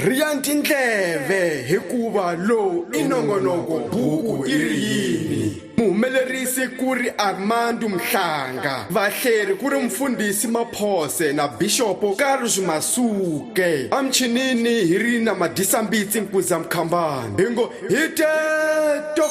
Rhiya tindleve hikuva lowu i nongonoko buku i ri yini. Muhumelerisi ku ri Armando Mhlanga, vahleri ku ri Mfundhisi Maphose na Bixopo Carlos Masuke. Emichinini hi ri na Madyisambitsi Nkuza Mkhambani. Hi ngo hi teto!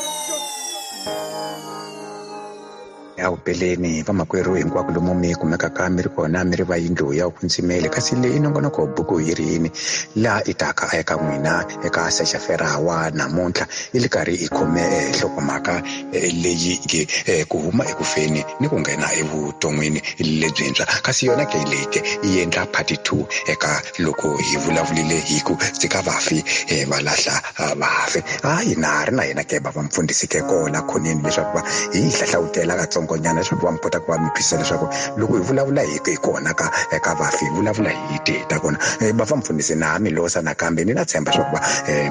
Evumbeleni vamakwerhu hinkwako lomu mi kumekaka mi ri kona mi ri va yindlu ya vundzimeli kasi leyi nongonoko buku yi ri yini laha i taka eka n'wina eka sexafera wa namuntlha yi ri karhi i khome nhlokomhaka leyi nge ku huma eku feni ni ku nghena evuton'wini lebyintshwa kasi yona ke leyi ke yi endla part 2 eka loko hi vulavulile hi ku tshika vafi va lahla vafi hayi na ha ri na yena ke bava mfundhisi ke kona khoneni leswaku va hi yi hlahlawutela katsongonyana leswaku va mi kota ku va mi twisisa leswaku loko hi vulavula hi hi kona ka eka vafi hi vulavula hi tihi ta kona. Bava mfundhisi na ha mi losa nakambe ni na tshemba leswaku va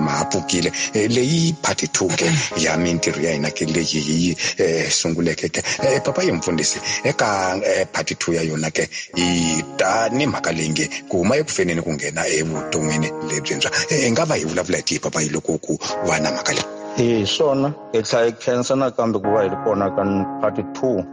ma ha pfukile. Leyi part 2 ke ya mintirho ya hina ke leyi hi yi sunguleke ke. Papa yi mfundhisi eka part 2 ya yona ke hi ta ni mhaka leyi nge ku huma eku feni ni ku nghena evuton'wini lebyintshwa. Hi nga va hi vulavula hi tihi papa yi loko ku va na mhaka leyi? Hi swona hi tlhela hi khensa nakambe ku va hi ri kona ka part 2.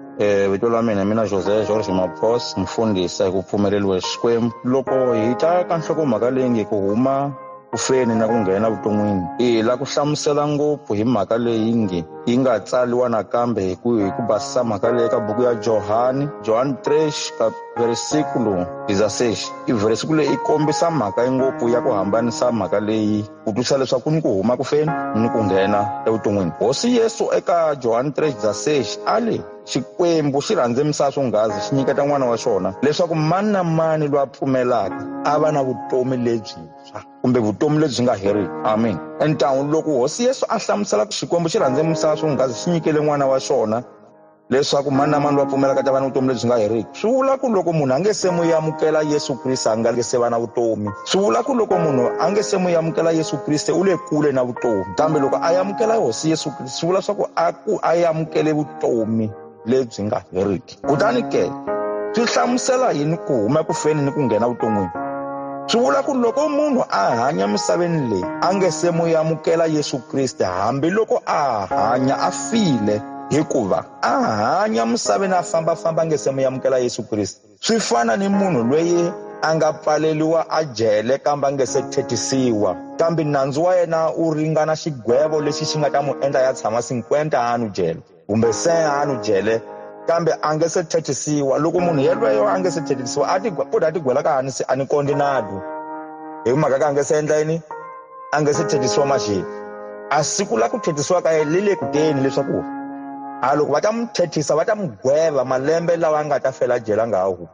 Vito la mina mina Jose George Maphos, mfundhisi hi ku pfumeleriwa hi Xikwembu. Loko hi ta ka nhlokomhaka leyi nge ku huma ku feni na ku nghena vuton'wini, hi la ku hlamusela ngopfu hi mhaka leyi nge yi nga tsariwa nakambe hi ku hi ku basisa mhaka leyi ka buku ya Johani, Johani 3 ka versículo 16. I versículo leyi yi kombisa mhaka ngopfu ya ku hambanisa mhaka leyi ku twisisa leswaku ku ni ku huma ku feni ni ku nghena evuton'wini. Hosi Yesu eka Johani 3:16 a li Xikwembu xi rhandze misava swonghazi xi nyiketa n'wana wa xona leswaku mani na mani loyi a pfumelaka a va na vutomi lebyintshwa kumbe vutomi lebyi nga heriki. Amen. Entawu loko Hosi Yesu a hlamusela ku Xikwembu xi rhandze misava swonghazi xi nyikele n'wana wa xona leswaku mani na mani loyi a pfumelaka ta va ni vutomi lebyi nga heriki, swi vula ku loko munhu a nge se mu amukela Yesu Kriste a nga se va na vutomi. Swi vula ku loko munhu a nge se mu amukela Yesu Kriste u le kule na vutomi, kambe loko a amukela Hosi Yesu Kriste swi vula swa ku a ku a amukele vutomi lebyi nga heriki. Kutani ke swi hlamusela yini ku huma ku feni ni ku nghena vuton'wini? Swi vula ku loko munhu a hanya misaveni leyi a nge se mu amukela Yesu Kriste, hambiloko a hanya a file, hikuva a hanya misaveni a fambafamba a nge se mu amukela Yesu Kriste, swi fana ni munhu loyi a nga pfaleriwa a jele kambe a nge se thethisiwa, kambe nandzu wa yena wu ringana xigwevo lexi xi nga ta mu endla ya tshama 50 anu jele kumbe 100 anu jele, kambe a nge se thethisiwa. Loko munhu yelweyo a nge se thethisiwa, a ti futhi a ti gwela ka hansi a ni kondinado hi mhaka ka a nge se endla yini, a nge se thethisiwa maxini. A siku la ku thethisiwa ka yena li le ku teni, leswaku a loko va ta mu thethisa va ta mu gweva malembe lawa a nga ta fela jele a nga ha humi.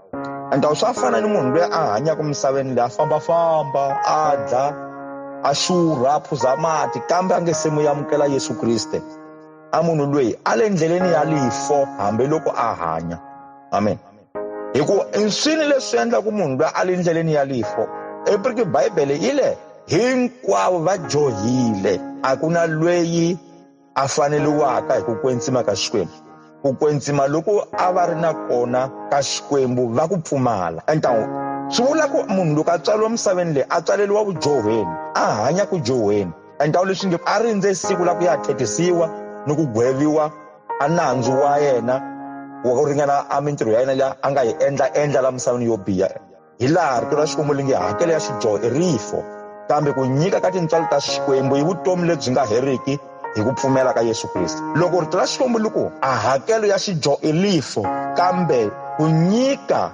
Entawu swa fana ni munhu loyi a hanyaka misaveni leyi, a fambafamba, a dla, a xurha, a phuza mati, kambe a nge se mu amukela Yesu Kriste. A munhu loyi a le ndleleni ya lifo hambiloko a hanya. Amen. Hikuva i swini leswi endlaku munhu loyi a le ndleleni ya lifo? Epriki Bibele yi le hinkwavo va dyohile, a ku na loyi a faneliwaka hi ku kwentsima ka Xikwembu. Ku kwentsima loko a va ri na kona ka Xikwembu va ku pfumala. Entawu swi vula ku munhu loko a tswariwa misaveni leyi a tswaleriwa vudyohweni, a hanya ku dyohweni. Entawu leswi nge a rindze siku la ku ya thethisiwa ni ku gweviwa a nandzu wa yena wa ku ringana a mintirho ya yena liya a nga yi endla endla la misaveni yo biha. Hi laha rito ra Xikwembu li nge hakelo ya xidyoho i rifo, kambe ku nyika ka tintswalo ta Xikwembu i vutomi lebyi nga heriki hi ku pfumela ka Yesu Kriste. Loko rito ra Xikwembu li ku a hakelo ya xidyoho i rifo, kambe ku nyika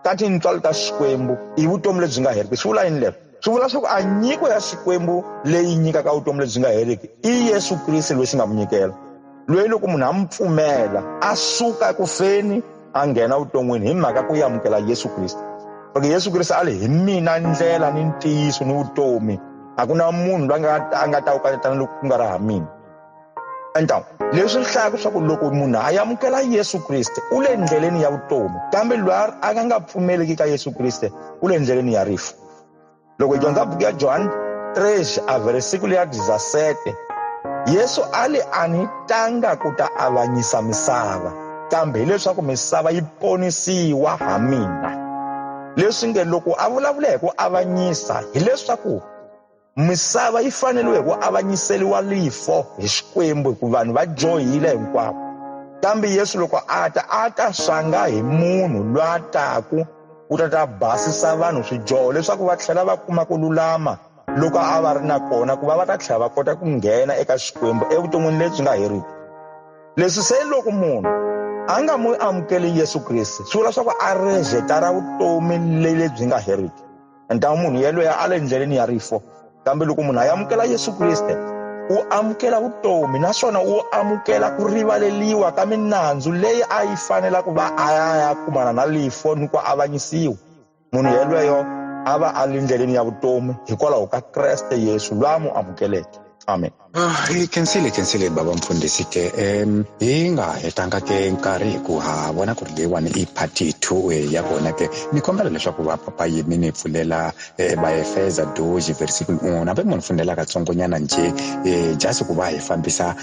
ka tintswalo ta Xikwembu i vutomi lebyi nga heriki, swi vula yini leswo? Swi vula leswaku a nyiko ya Xikwembu leyi nyikaka vutomi lebyi nga heriki i Yesu Kriste loyi xi nga mu nyikela, loyi loko munhu a mu pfumela a suka eku feni a nghena vuton'wini hi mhaka ku amukela Yesu Kriste. Porque Yesu Kriste a li hi mina ndlela ni ntiyiso ni vutomi, a ku na munhu loyi a nga ta wu kanetana loko ku nga ri ha mina. Entawu leswi swi hlayaka swa ku loko munhu a amukela Yesu Kriste u le ndleleni ya vutomi, kambe loyi a nga pfumeliki ka Yesu Kriste u le ndleleni ya rifu. Loko hi dyondza buku ya John 3 a versículo ya 17, Yesu a li a ni tanga ku ta avanyisa misava, kambe hileswaku misava yi ponisiwa ha mina. Leswi nge loko a vulavula hi ku avanyisa hileswaku misava yi faneliwe hi ku avanyiseliwa lifo hi Xikwembu hikuva vanhu va dyohile hinkwavo. Kambe Yesu loko a ta, a ta swanga hi munhu loyi a taku ku ta ta basisa vanhu swidyoho leswaku va tlhela va kuma ku lulama loko a va ri na kona, ku va va ta tlhela va kota ku nghena eka Xikwembu evuton'wini lebyi nga heriki. Leswi se loko munhu a nga n'wi amukeli Yesu Kriste, swi vula swa ku a rejectara vutomi lebyi nga heriki. Ntamu munhu yelweyo a le ndleleni ya rifo. Kambe loko munhu a amukela Yesu Kriste, u amukela vutomi naswona u amukela ku rivaleliwa ka minandzu leyi a yi fanela ku va a ya kumana na lifo ni ku avanyisiwa. Munhu yelweyo a va a le ndleleni ya vutomi hikwalaho ka Kreste Yesu loyi a n'wi amukeleke. Amen. Hi khensile baba mfundhisi ke. Hi nga hetanga ke nkarhi hi ku ha vona ku ri leyiwani i part 2 ya kona ke. Ni kombela leswaku va papa yimi ni pfulela Vaefesa 2 versikulo 1. Hambi munhu fundela katsongonyana njhe, just ku va hi fambisa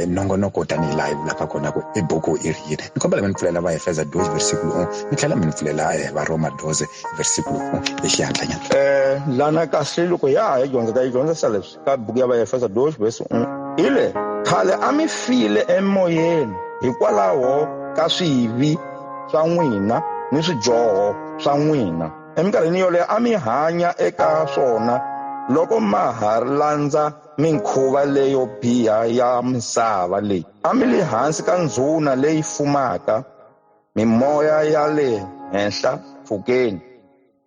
nongonoko tanihi laha hi vulaka kona ku i buku i ri yini. Ni kombela mi ni pfulela Vaefesa 2 versikulo 1, ni tlhela mi ni pfulela Varoma 12 versikulo 1 hi xihatla nyana. Lana kahle loko ya ha yi dyondza, ta yi dyondzisa leswi ka buku ya Vaefesa 2 verse 1. Ile khale a mi file emoyeni hikwalaho ka swivi swa n'wina ni swidyoho swa n'wina. Eminkarhini yoleyo a mi hanya eka swona loko ma ha landza minkhuva leyo biha ya misava leyi. A mi le hansi ka ndzhuna leyi fumaka mimoya ya le henhla mpfhukeni,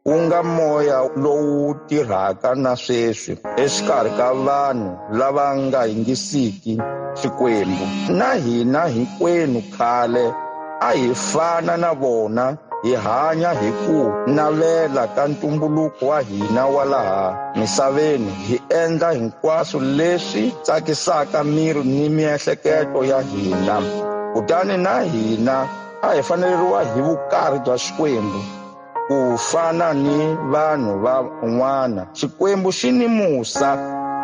ku nga moya lowu tirhaka na sweswi exikarhi ka vanhu lava nga yingisiki Xikwembu. Na hina hinkwenu khale a hi fana na vona, hi hanya hi ku navela ka ntumbuluko wa hina wa laha misaveni, hi endla hinkwaswo leswi tsakisaka miri ni miehleketo ya hina. Kutani na hina a hi faneleriwa hi vukarhi bya Xikwembu ku fana ni vanhu van'wana. Xikwembu xi ni musa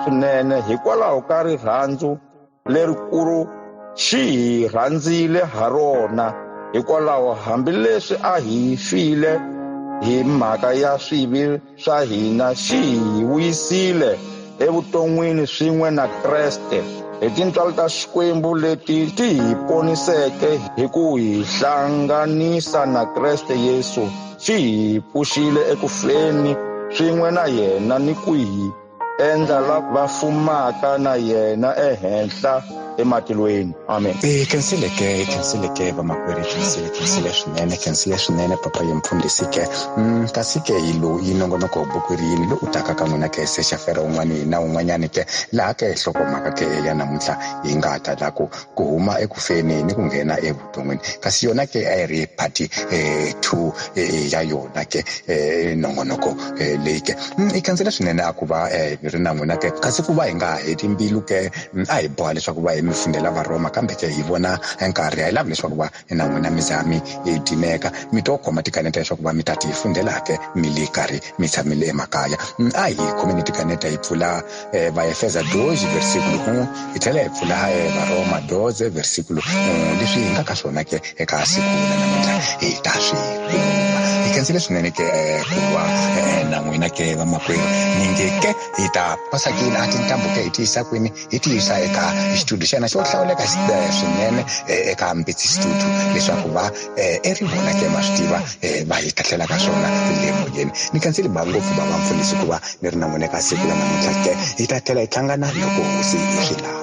swinene hikwalaho ka rirhandzu lerikulu xi hi rhandzile ha rona. Hikwalaho hambileswi a hi file hi mhaka ya swivi swa hina, xi hi vuyisile evuton'wini swin'we na Kreste. Hi tintswalo ta Xikwembu leti ti hi poniseke hi ku hi hlanganisa na Kreste Yesu, xi hi pfuxile ekufeni swin'we na yena ni ku hi endla lava fumaka na yena ehenhla ematilweni. Amen. Khensile ke, khensile ke vamakwerhu, khensile, khensile swinene, khensile swinene papa ya mfundhisi ke. Kasi ke hi lowu yi nongonoko buku ri yini lowu taka ka n'wina ke se xafera un'wana na un'wanyani ke, laha ke nhlokomhaka ke ya namuntlha yi nga ta la ku huma ekufeni ni ku nghena evuton'wini. Kasi yona ke a yi ri part 2 ya yona ke nongonoko leyi ke. I khensile swinene a ku va ri na n'wina ke. Kasi ku va hi nga heti mbilu ke, a hi boha leswaku va hi mi fundela Varoma, kambe ke hi vona nkarhi a hi lavi leswaku va na n'wina mi za mi dimeka, mi to khoma tikaneta leswaku va mi ta ti fundela ke mi le karhi mi tshamile emakaya. A hi khomeni tikaneta hi pfula Vaefesa 2 versikulo 1, hi tlhela hi pfula Varoma 12 versikulo 1. Leswi hi nga ka swona ke eka siku la namuntlha hi ta swi kuma. Hi khensile swinene ke ku va na n'wina ke vamakwerhu. Ni nge ke hi ta pasakini a tintambu ke hi ti yisa kwini, hi ti yisa eka xitudio xa hina xo hlawuleka swinene eka Mbitsi Studio, leswaku va erivona ke ma swi tiva va hi tlhahlela ka swona le moyeni. Ni khensile ba ngopfu bava mfundhisi ku va ni ri na n'wina eka siku la namuntlha ke. Hi ta tlhela hi hlangana loko hosi yi swi lava.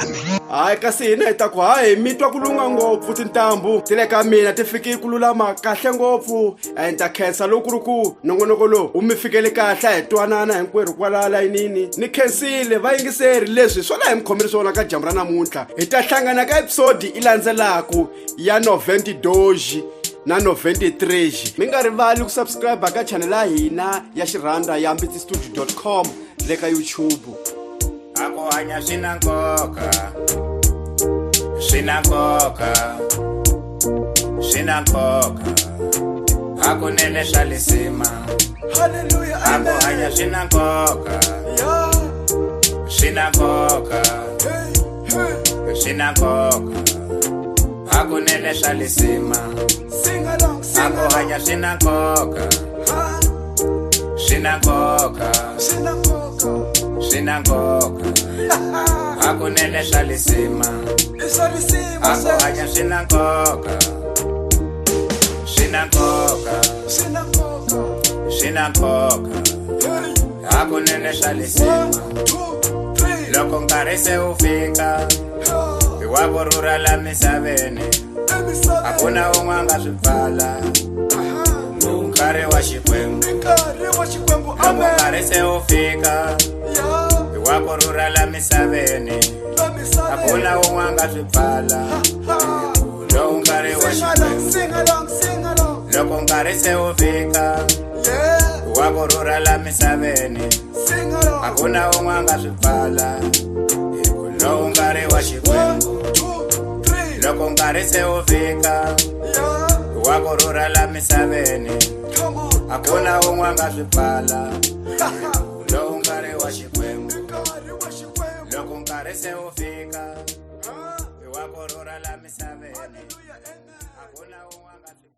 Amen. Hayi, kasi hina hi ta ku hayi mi twa ku lunga ngopfu, tintambu ti le ka mina ti fiki ku lulama kahle ngopfu. Ni ta khensa loko ku ri ku nongonoko lowu wu mi fikele kahle, a hi twanana hinkwerhu kwala layinini. Ni khensile vayingiseri, leswi swona hi mi khomele swona ka dyambu ra namuntlha. Hi ta hlangana ka episodi i landzelaku ya 92 na 93. Mi nga rivali ku subscribe ka channel ya hina ya xirhanda ya mbitsistudio.com le ka YouTube. A ku hanya swi na nkoka, swi na nkoka, swi na nkoka, hakunene swa lisima. Hallelujah, A ku amen. hanya swi na nkoka, Yeah. swi na nkoka, Hey, hey. swi na nkoka, hakunene swa lisima. Sing along, sing A ku along. hanya swi na nkoka, Ha. Swi na nkoka. Swi na nkoka. Swi na nkoka. Hakunene swa lisima. I swa risima A ku hanya swi na nkoka. Swi na nkoka. Swi na nkoka. Swi na nkoka. Hey. Hakunene swa lisima. 1 2 3. Loko nkarhi se wu fika hi wa ku rhurha la misaveni, a ku na un'we a nga swi pfala. Lowu nkarhi wa Xikwembu. Nkarhi wa Xikwembu. Loko Amen. nkarhi se wu fika Ya. hi wa ku rhurha la misaveni, La a ku misaveni. na un'we a nga swi pfala. Lowu nkarhi wa Sing along, Xikwembu. sing along, sing along. Loko nkarhi se wu fika Yeah. hi wa ku rhurha la misaveni, Sing a along. ku na un'we a nga swi pfala. Hi ku lowu nkarhi wa 1 Xikwembu. 2 3. Loko nkarhi se wu fika Yeah. hi wa ku rhurha la misaveni, Come on. a ku na un'we a nga swi pfala. Lowu nkarhi wa Xikwembu. Nkarhi wa Xikwembu. Loko nkarhi se wu fika hi wa ku rhurha la misaveni, Hallelujah. Amen. a ku na un'we a nga swi